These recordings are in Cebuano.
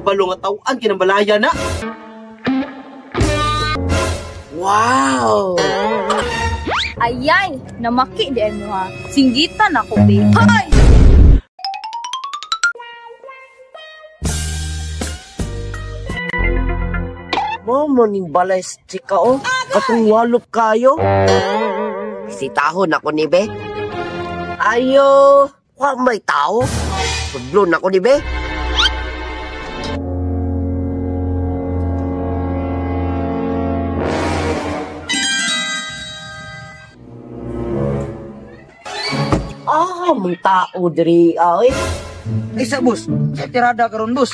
kabalo nga tawaan kinambalaya na. Wow! Ayay, namaki di ay mo ha. Singgitan ako be. Hoy! Mo mo ning balay chika oh. Katong walop kayo. Sitahon ako ni be. Ayo, wa may tao. Sudlon ako ni be. Ah, may tao diri ay. Isa boss, sa tirada karon boss.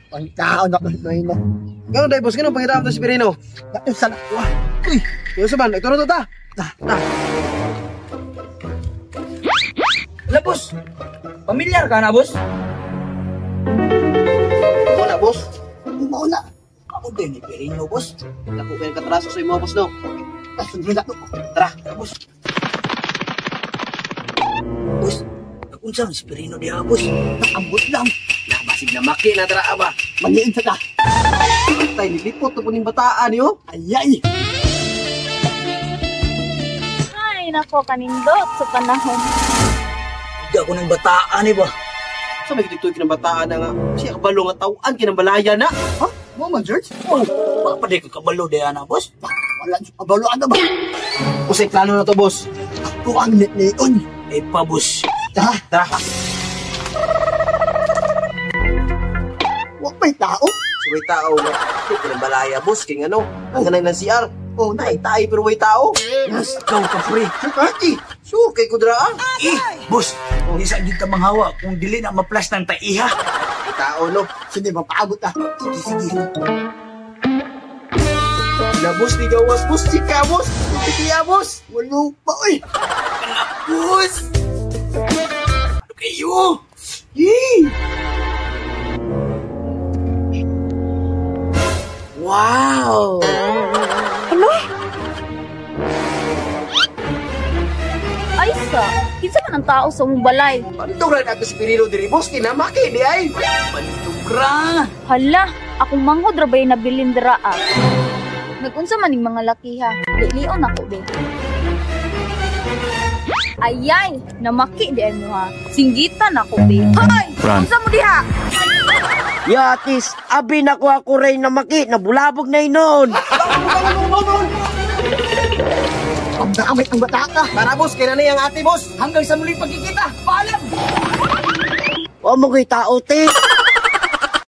Pangitaon ako na. Gano dai boss, gano pangitaan to si Pirino? Sa wah. Uy, yo sa ban, ito na to ta. Ta. Ala boss. Pamilyar ka na boss? Wala boss. Mauna. Ako din ni Pirino boss. Dako kay katraso sa imo boss no. Sundon na to. Tara, boss. Boss, nagunsa ang si Pirino diha boss? Naambot lang. Na basig na maki na tara ba. Maliin sa ta. Tay nilipot to puning bataan yo. Ayay. Ay, nako kanindot sa panahon. Di ako ng bataan eh ba? Sa may gitigtoy kinang bataan na nga. Siya kabalo nga tawaan kinambalaya na. Ha? Mo man George? Oh, baka pa di ka kabalo diha na boss. Wala sa kabaloan na ba? Usay plano na to boss. Ako ang nitnion. Eh pa boss. Ta. Tara. Wa may tao. So may tao nga. Kinambalaya boss king ano. Ang ganay ng CR. Oh, naay tayo pero may tao. Yes, ikaw ka pre. Sure, sure kay kudra ah. Eh, boss, isa gid ka manghawa kung dili na maplas ng taiha. May tao no. Sige, mapaabot ah. Sige, sige. Na boss, di gawas boss, chika boss. Tikiya boss. Walo pa oy. Boss! Ano kayo? Yee! Wow! Ano? Ay sa, kinsa man ang tao sa mong balay? Pantugra na si Pirino diri boss, kinamaki di ay. Pantugra. Hala, akong manghod ra bay nabilin dira ah. Nagunsa man ning mga lakiha. Lilion ako be. Ayay, namaki di ay mo ha. Singgitan ako be. Hoy! Unsa mo diha? Yatis, abi na ko ako rin namaki, nabulabog na inoon. Ang damay ang bataka. Tara boss, kay nanay ang ate boss. Hanggang sa muling pagkikita. Paalam! Wa mo kay tao te.